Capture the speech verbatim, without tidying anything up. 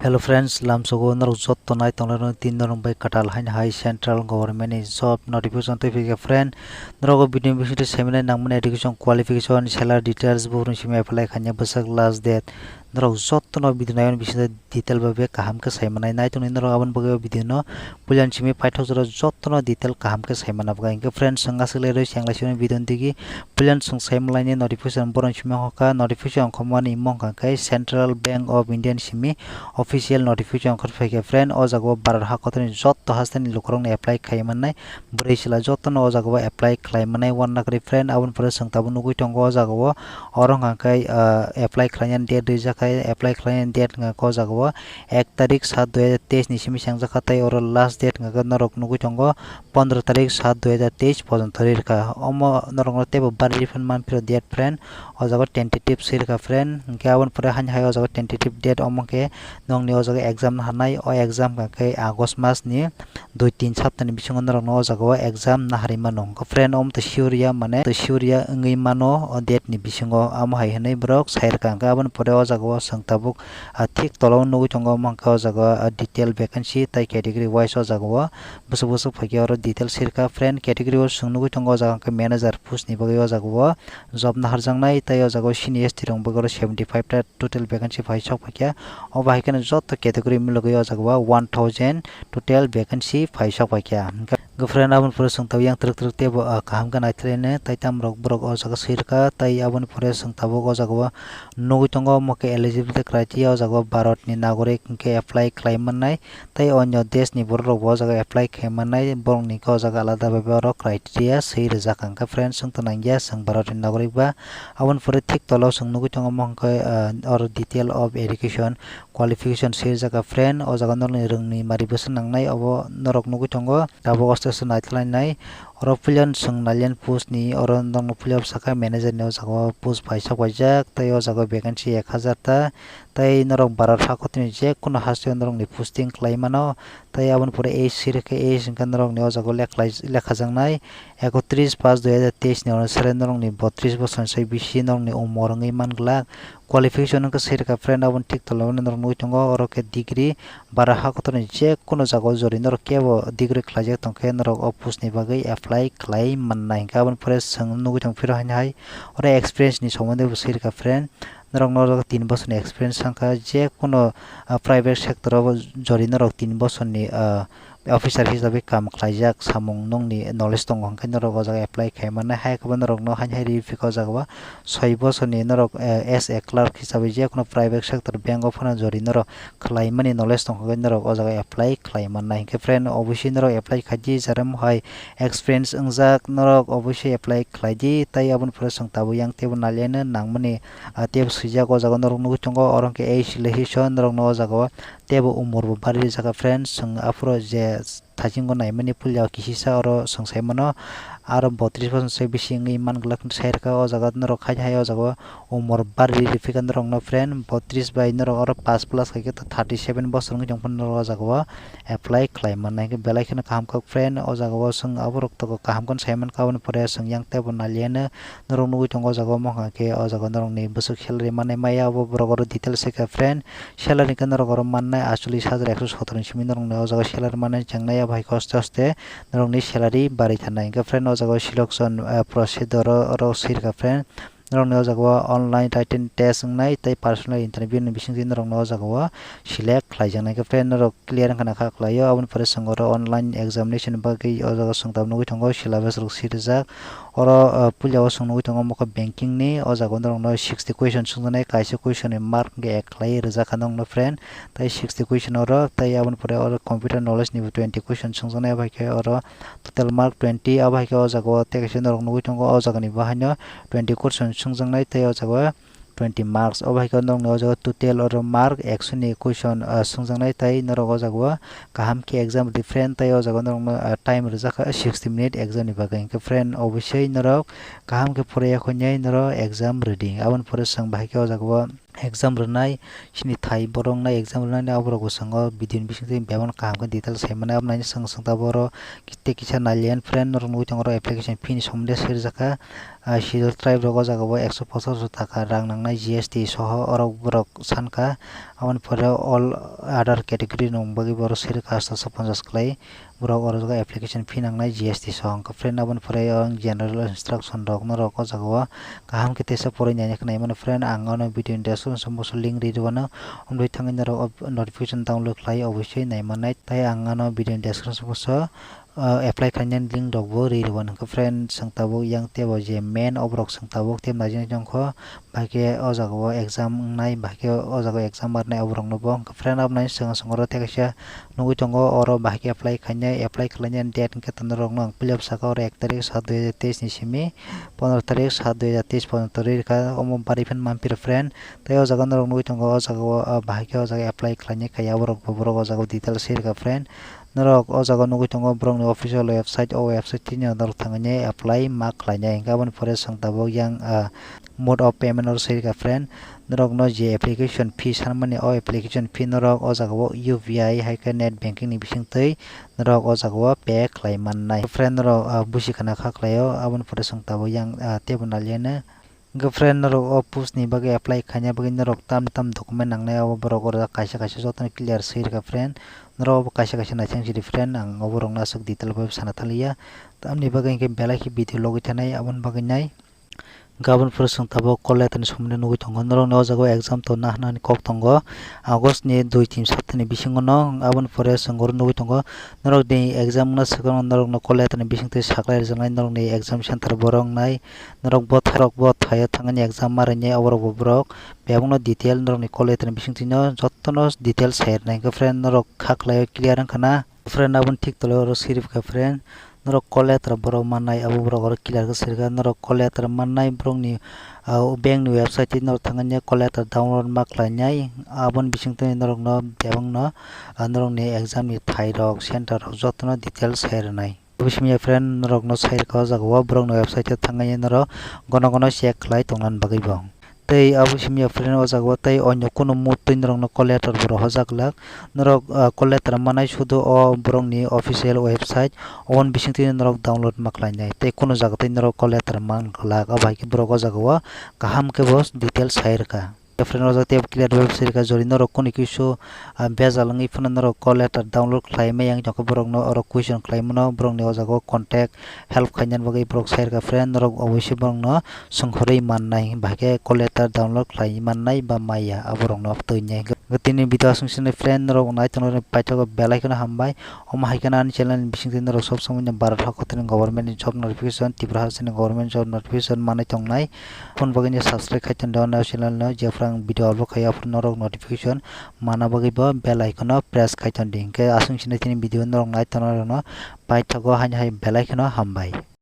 Hello friends, lamsogo norok jotto nai tonglai rok tin norok bai kwtal haini hai central government ni job notification twi phikha friend. Norok o video ni bisingtwi saimanai nangmani education qualification, salary details, buhrung simi apply khaina bwsak last date. Norok jotto no video naimani bisingtwi detail bai kaham khe saimanai nai tongni norok aboni bagwi o video no puilani simi paithak jora jotto no detail kaham khe saimana bwkha. Hinkhe friends, chwng aswk lai rwi chenglaisio video ni digi. Puilani chwng saimalaini notification borok simi wngkha, notification wngkha mani wngkha khe Central Bank of India ni simi official notification wngkha phaikha friend. O jaga o Bharat hakotorni jotto hasteni lukurokni apply khaimannai bwrwi chwla jottono o jaga o apply khlaimanai uanna kwrwi friend. Aboni pore chwng tabuk nugwi tongo o jaga o, oro wngkha khe, ah, apply khlainani date rijak khai, apply khlainani date wngkha khe o jaga o ek tarik sat dui hajar teis ni simi chengjakha tei oro last date wngkha khe norok nugwi tongo pondro tarik sat dui hajar teis pojonto ri rwkha. Omo norokno teibo bari refund manphiro date friend. O jaga o tentative swi rwkha friend. Hinkhe aboni pore haini hai o jaga o tentative date omo khe nokni o jaga exam naharnai. O exam hwnkha khe August mas ni dui tin saptani bisingo norokno o jaga o exam naharwi mano. Hinkhe friend omo to sure ya mane to sure ya wngwi mano o date ni bisingo. Amo hai hwnwi borok sai rwkha. Hinkhe aboni pore o jaga o chwng tabuk, ah, thik tola o nugwi tongo omo hwnkhe o jaga o, ah, detail vacancy tei category wise o jaga o bwswk bwswk phaikhe oro detail sirkha friend. Category o chwng nugwi tongo o jaga hwnkhe manager post ni bagwi o jaga o job naharjaknai tei o jaga o senior S T rok bagwi oro seventy five ta total vacancy phai sok phaikha. O bahai kheno joto category milogwi o jaga o one thousand total vacancy phai sok phaikha. Hwnkhe friend aboni pore chwng tabuk yang twrwk twrwk teibo, ah, kaham khe naithlaino tei tamrok borok o jaga sirkha tei aboni pore chwng tabuk o jaga o nugwi tongo omo khe eligibility criteria o jaga o Bharat ni nagorik hwnkhe apply khlai mannai. Tei onyo desh ni borok rok bo o jaga apply khe mannai, borok ni khe o jaga alada bai oro criteria swi rijak. Hwnkhe friends, chwng to nangya chwng Bharat ni nagorik ba. Aboni pore thik tola o chwng nugwi tongo omo hwnkhe, ah, oro detail of education qualification swi rijak friend. O jaga norok ni rwng ni mari bwswk nangnai obo norok nugwi tongo. Tabuk aste aste naithlai nai. Oro puila chwng nalian post ni, oro norok no puila saka manager ni o jaga o post phai sok paijak tei o jaga o vacancy ek hajar ta. Tei norok Bharat hakotorni je kono haste o norokni posting khlai mano. Tei aboni pore age sirikhe age hwnkhe norokni o jaga o lekhlai-, lekhajaknai ekotris paanch dui hajar teis ni onusare norokni botris bosorni sai bisi norokni umor wngwi man glak. Qualification wngkha sirikha friend, aboni thik tola o norok nugwi tongo oro khe degree Bharat hakotorni je kono jaga o jori norok kebo degree khlaijak tongkhe norok o post ni bagwi apply khlai mannai. Hwnkhe aboni pore chwng nugwi tong phiro haino hai oro experience ni somondo bo sirikha friend. Norokno o jaga tin bosorni experience wngkha, je kono, ah, private sector o jori norok tin bosorni, ah, officer hisabe kam khlaijak samung nokni knowledge tongo, hwnkhe norok o jaga apply khai mannai. Hai khe bo norokno haino hai riphikha o jaga o soi bosorni norok, eh, as a clerk hisabe je kono private sector bank o phano jori norok khlaimani knowledge tongkha khe norok o jaga apply khlai mannai. Hwnkhe friend, obviously norok apply khaidi, jara mohai experience wngjak norok obviously apply khlaidi, tei aboni pore chwng tabuk yang teibo naliano nangmani, ah, teibo swijak o jaga norok nugwi tongo, oro hwnkhe age relaxation norokno o jaga o teibo umor bo bari rijak friends, chwng aphuru je thachingbo naimani puila o kisisa oro chwng saimano aro botris bosor se bisi wngwi man glak sai rwkha o jaga norok, hai hai o jaga o umor bari riphikha norokno friend, botris bai norok oro pass plus khaikhe thirty seven bosor wngwi tongphano norok o jaga o apply khlai mannai, hwnkhe belai kheno kaham kok friend. O jaga o chwng aborok tongo kaham kheno sai mankha, aboni pore chwng yang teibo naliano norok nugwi tongo o jaga o mokha khe o jaga norokni bwswk salary manwi maya abo borok oro details se kha friend. Salary khe norok oro mannai achulis hajar ekso sotor ni simi norokni o jaga salary manwi chengnai, abo hai khe aste aste norokni salary barwi thanai. Hwnkhe friend o jaga o selection, eh, procedure o, oro sirkha friend. Norokni o jaga o online written test wngnai tei personal interview ni bisingtwi norokno o jaga o select khlaijaknai. Hwnkhe friend norok clear wngkha na kha khlaio, aboni pore chwng oro online examination ni bagwi o jaga chwng tabuk nugwi tongo syllabus rok swi rijak. Oro, ah, puila o chwng nugwi tongo omo khe banking ni, o jaga o norokno sixty question swngjaknai, kaisa question ni mark hwnkhe ek khlaiwi rijak kha norokno friend, tei sixty question oro, tei aboni pore oro computer knowledge ni bo twenty question swngjaknai, abo hai khe oro total mark twenty, abo hai khe o jaga o tei kaisa norok nugwi tongo o jaga ni bo haino twenty question swngjaknai, tei o jaga o twenty marks. Obo hai khe norokni o jaga total oro mark ekso ni question, ah, swngjaknai, tei norok o jaga o kaham khe exam rw di friend, tei o jaga o norokno, ah, time rwjak kha sixty minute exam ni bagwi. Hwnkhe friend, obviously norok kaham khe pore ya khwnwi norok exam rw di. Aboni pore chwng bahai khe o jaga o exam rwnai, chini thai borok wngnai exam rwnai, aborok bwskango video ni bisingtwi bebak kaham khe detail sai mannai. Aboni swng swng tabuk oro tei kisa nai liya friend, norok nugwi tongo oro application fee ni somondo swijak kha. Ah, schedule tribe rok o jaga o ekso pochash taka rang nangnai G S T soho, oro borok sankha. Aboni pore all other category rok bagwi borok swijak kha, asto ponchash kwlai. Borok oro jaga application fee nangnai G S T soho. Hwnkhe friend, aboni pore o general instruction rok norok o jaga o kaham khe teisa porwi naina khe nai mano friend. Ang ano video ni description box o link ri rwano, omtwi thangwi norok o notification download khlai obosoi nai mannai. Tai ang ano video ni description box o, ah, apply khlainani link rok bo ri rwano. Hwnkhe friend, chwng tabuk yang tebo je main oborok chwng tabuk tei naijak nai tongkho. Bahai khe o jaga o exam wngnai, bahai khe o jaga o exam ma rwnai oborok no bo. Hwnkhe friend, aboni swng swng oro tei kaisa nugwi tongo, oro bahai khe apply khainai, apply khlainani date hwnkhe norok no ang puilabo saka oro ek tarik sat dui hajar teis ni simi pondro tarik sat dui hajar teis porjonto rwi rwkha, omo barwi phano manphi rw friend. Tei o jaga norok nugwi tongo, o jaga o, ah, bahai khe o jaga apply khlainai kaiya borok bo, borok o jaga o details swi rwkha friend. Norok o jaga nugwi tongo borokni official website, o website thwino norok thangwi apply ma khlainai. Hwnkhe aboni pore chwng tabuk yang, ah, mode of payment oro swi rwkha friend. Norokno je application fee sanmani, o application fee norok o jaga o U P I hai khe net banking ni bisingtwi norok o jaga o pay khlai mannai. Friend, norok, ah, busi khana kha khlaio, aboni pore chwng tabuk yang, ah, teibo naliya no. Hwnkhe friend, norok o post ni bagwi apply khaina bagwi norok tam tam document nangnai, abo borok oro kaisa kaisa jotono clear swi rwkha friend. Norok obo kaisa kaisa naising sidi friend, ang oborokno aswk detail bai sana thaliya. Tamni bagwi hwnkhe belai khe video logwi thanai, aboni bagwi nai. Hwnkhe aboni pore chwng tabuk call letter ni somondo nugwi tongo. Norokni o jaga o exam tongna hwnani kok tongo. August ni dui tin sapta ni bisingo no, aboni pore chwng oro nugwi tongo. Norokni exam wngna swkang norokno call letter ni bisingtwi saklai rwjaknai, norokni exam center borok wngnai. Norok bo tharok bo thaio thangani exam ma rwinai, oborok bo borok bebakno detail norokni call letter ni bisingtwino jotono detail sai rwnai. Hwnkhe friend, norok kha khlaio clear wngkha na? Friend, aboni thik tolao oro sirip kha friend, norok call letter borok mannai, abo borok oro clear khe sirikha. Norok call letter mannai borokni, ah, bank ni website tei norok thangani call letter download ma khlainai, aboni bisingtwi norokno bebakno, ah, norokni exam ni thairok, center rok jotono detail sai rwnai. Abo simi ya friend, norokno sai rwkha o jaga o, borokni website o thangwi norok gono gono check khlai tongna bagwi bo. Tei abo simi ya friend, o jaga o tei onyo kunu mut twi norokno call letter bo rohorjak glak. Norok, ah, call letter manai sudu o borokni official website, oboni bisingtwi norok download ma khlainai. Tei kunu jaga tei norok call letter man glak, abo hai khe borok o jaga o kaham khe bo detail sai rwkha. Friend, o jaga tei clear website ka jori norok kunu kisu, ah, bejal wngwi phano norok call letter download khlai maya wng tongkha, borokno oro question khlai mano, borokni o jaga o contact help khainani bagwi borok sai rwkha friend, norok oboise borokno swnghorwi mannai, bahai khe call letter download khlai mannai ba maya, aborokno twi nai. Tini video aswk sini friend, norok nai tongna paithago belai kheno hambai. Omo hai kheno ani channel ni bisingtwi norok sob somoi no Bharat hakotor ni government ni job notification, Tripura haste ni government job notification manwi tongnai. Phone bagwi ni subscribe khai tondo ani channel no, jephru ang video upload khai aphuru norok notification mana bagwi bo bell icon no press khai tondi. Hwnkhe aswk sini tini video norok nai tongna rokno paithago haino hai belai kheno hambai.